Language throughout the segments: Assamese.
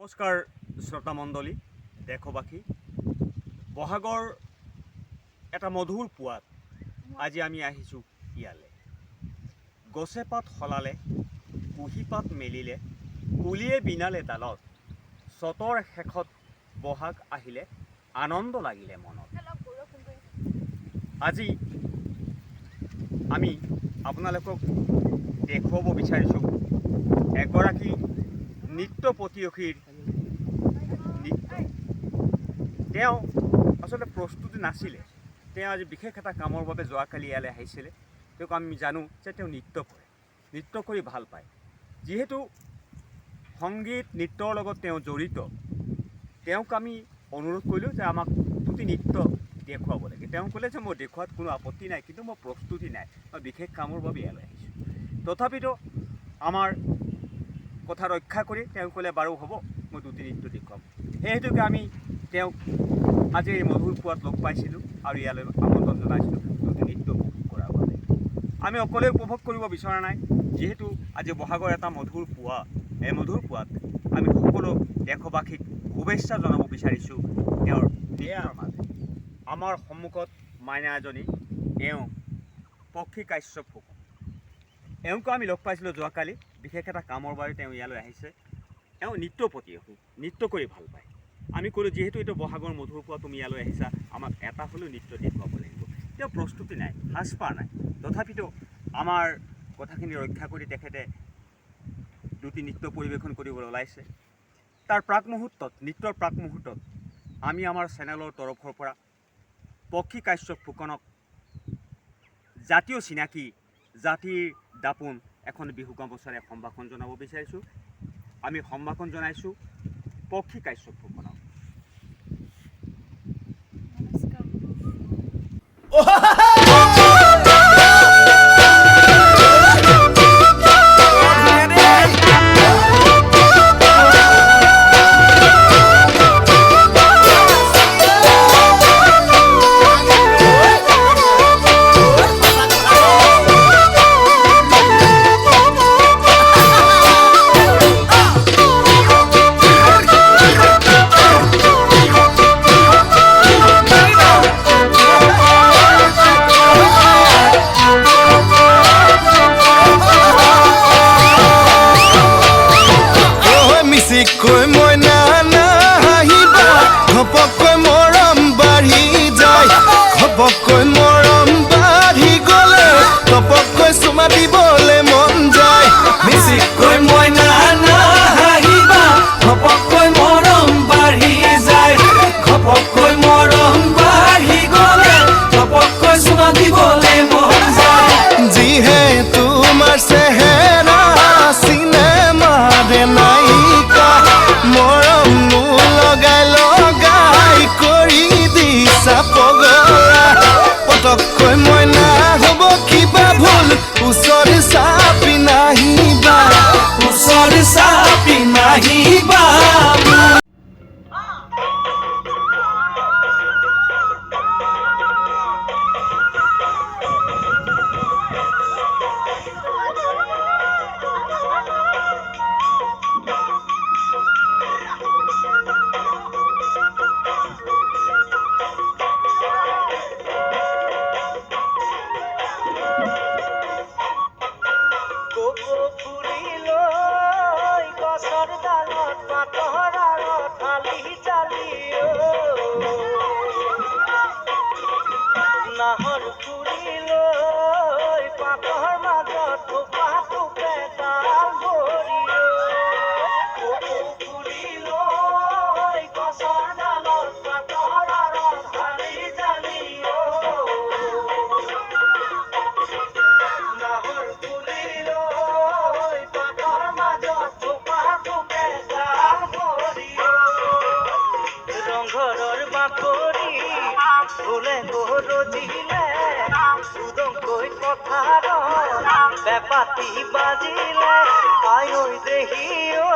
নমস্কাৰ শ্ৰোতামণ্ডলী, দেশবাসী। বহাগৰ এটা মধুৰ পুৱাত আজি আমি আহিছোঁ ইয়ালৈ। গছে পাত সলালে, কুঁহিপাত মেলিলে, কুলিয়ে বিনালে ডালত, চ'তৰ শেষত বহাগ আহিলে, আনন্দ লাগিলে মনত। আজি আমি আপোনালোকক দেখুৱাব বিচাৰিছোঁ এগৰাকী নৃত্য পটীয়সীৰ নৃত্য। তেওঁ আচলতে প্ৰস্তুতি নাছিলে। তেওঁ আজি বিশেষ এটা কামৰ বাবে যোৱাকালি ইয়ালৈ আহিছিলে। তেওঁক আমি জানো যে তেওঁ নৃত্য কৰে, নৃত্য কৰি ভাল পায়। যিহেতু সংগীত নৃত্যৰ লগত তেওঁ জড়িত, তেওঁক আমি অনুৰোধ কৰিলোঁ যে আমাক দুটি নৃত্য দেখুৱাব লাগে। তেওঁ ক'লে যে মই দেখুৱাত কোনো আপত্তি নাই, কিন্তু মই প্ৰস্তুতি নাই, মই বিশেষ কামৰ বাবে ইয়ালৈ আহিছোঁ। তথাপিতো আমাৰ কথা ৰক্ষা কৰি তেওঁ ক'লে, বাৰু হ'ব, মই দুটি নৃত্য দেখুৱাম। সেই হেতুকে আমি তেওঁক আজি এই মধুৰ পুৱাত লগ পাইছিলোঁ আৰু ইয়ালৈ আমন্ত্ৰণ জনাইছিলোঁ দুটি নৃত্য উপভোগ কৰাৰ বাবে। আমি অকলে উপভোগ কৰিব বিচৰা নাই। যিহেতু আজি বহাগৰ এটা মধুৰ পুৱা, এই মধুৰ পুৱাত আমি সকলো দেশবাসীক শুভেচ্ছা জনাব বিচাৰিছোঁ তেওঁৰ নৃত্যৰ মাজে। আমাৰ সন্মুখত মাইনা এজনী, এওঁ পক্ষী কাশ্যপ ফুকন। এওঁকো আমি লগ পাইছিলোঁ যোৱাকালি। বিশেষ এটা কামৰ বাবে তেওঁ ইয়ালৈ আহিছে। এওঁ নৃত্য পটীয়সী, নৃত্য কৰি ভাল পায়। আমি ক'লোঁ, যিহেতু এইটো বহাগৰ মধুৰ পুৱা তুমি ইয়ালৈ আহিছা, আমাক এটা হ'লেও নৃত্য দেখুৱাব লাগিব। তেওঁ প্ৰস্তুতি নাই, সাজপাৰ নাই, তথাপিতো আমাৰ কথাখিনি ৰক্ষা কৰি তেখেতে দুটি নৃত্য পৰিৱেশন কৰিবলৈ ওলাইছে। তাৰ প্ৰাক মুহূৰ্তত, নৃত্যৰ প্ৰাক মুহূৰ্তত আমি আমাৰ চেনেলৰ তৰফৰ পৰা পক্ষী কাশ্যপ ফুকনক জাতীয় চিনাকি, জাতিৰ দাপোন এখন বিহু গামোচাৰে সম্ভাষণ জনাব বিচাৰিছোঁ। আমি সম্ভাষণ জনাইছোঁ পক্ষী কাশ্যপ ফুকনক। নমস্কাৰ। ঐ মিচিকৈ মইনা নাহিবা, ঘপকৈ মৰম বাঢ়ি যায়। ঘপকৈ মৰম বাঢ়ি গ'লে টপকৈ চুমা দিবলে মন যায়। মিচিকৈ মইনা নাহাঁহিবা, ঘপকৈ মৰম বাঢ়ি যায়। ঘপকৈ মৰম বাঢ়ি গ'লে ঘপকৈ চুমা দিবলে মন যায়। যিহে তোমাৰ চেহেৰা, চিনেমাৰে নায়িকা, মৰমনো লগাই লগাই কৰি দিছা পগলা। পটককৈ মইনা হ'ব কিবা ভুল, ওচৰ চাপি নাহিবা। ওচৰ চাপি নাহিবা। কপৌ ফুলিলৈ গছৰ ডালত পাতৰ আঁৰত হালি জালি নাহৰ ফুলিলৈ পাতৰ মাজত থোপা থোপে ডাল ভৰি। কপৌ ফুলিলৈ গছৰ ডালত পাতৰ আঁৰত হালি জালি নাহৰ ফুলিলৈ পাতৰ মাজত থোপা থোপে ডাল ভৰি। ৰংঘৰৰ বাকৰি ঢোলে গৰজিলে, উদংকৈ পথাৰত বেপাতি বাজিলে, আই ঐ দেহি ঐ,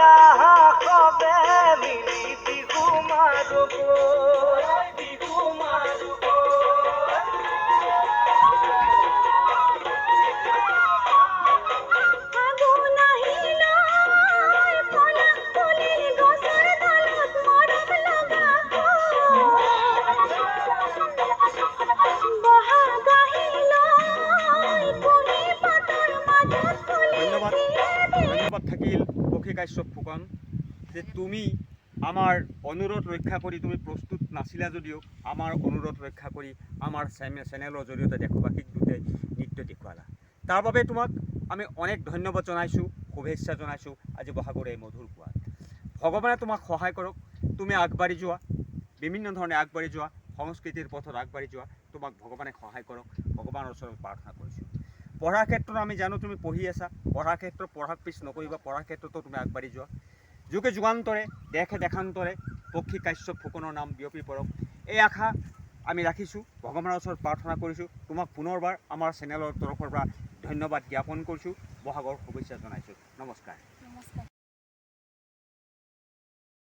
আহা সবে মিলি বিহু মাৰো গৈ, বিহু মাৰো গৈ। ফাগুন আহিল, পলাশ। কাশ্যপ ফুকন, যে তুমি আমাৰ অনুৰোধ ৰক্ষা কৰি, তুমি প্ৰস্তুত নাছিলা যদিও আমাৰ অনুৰোধ ৰক্ষা কৰি আমাৰ চেনেলৰ জৰিয়তে দেশবাসীক দুটাই নৃত্য দেখুৱালা। তাৰ বাবে তোমাক আমি অনেক ধন্যবাদ জনাইছোঁ, শুভেচ্ছা জনাইছোঁ। আজি বহাগৰ এই মধুৰ পুৱাত ভগৱানে তোমাক সহায় কৰক। তুমি আগবাঢ়ি যোৱা, বিভিন্ন ধৰণে আগবাঢ়ি যোৱা, সংস্কৃতিৰ পথত আগবাঢ়ি যোৱা। তোমাক ভগৱানে সহায় কৰক, ভগৱানৰ ওচৰত প্ৰাৰ্থনা কৰিছোঁ। পঢ়াৰ ক্ষেত্ৰত আমি জানো তুমি পঢ়ি আছা। পঢ়াৰ ক্ষেত্ৰত পঢ়াক পিছ নকৰিবা, পঢ়াৰ ক্ষেত্ৰতো তুমি আগবাঢ়ি যোৱা। যুগে যুগান্তৰে, দেশে দেশান্তৰে পক্ষী কাশ্যপ ফুকনৰ নাম বিয়পি পৰক, এই আশা আমি ৰাখিছোঁ, ভগৱানৰ ওচৰত প্ৰাৰ্থনা কৰিছোঁ। তোমাক পুনৰবাৰ আমাৰ চেনেলৰ তৰফৰ পৰা ধন্যবাদ জ্ঞাপন কৰিছোঁ, বহাগৰ শুভেচ্ছা জনাইছোঁ। নমস্কাৰ। নমস্কাৰ।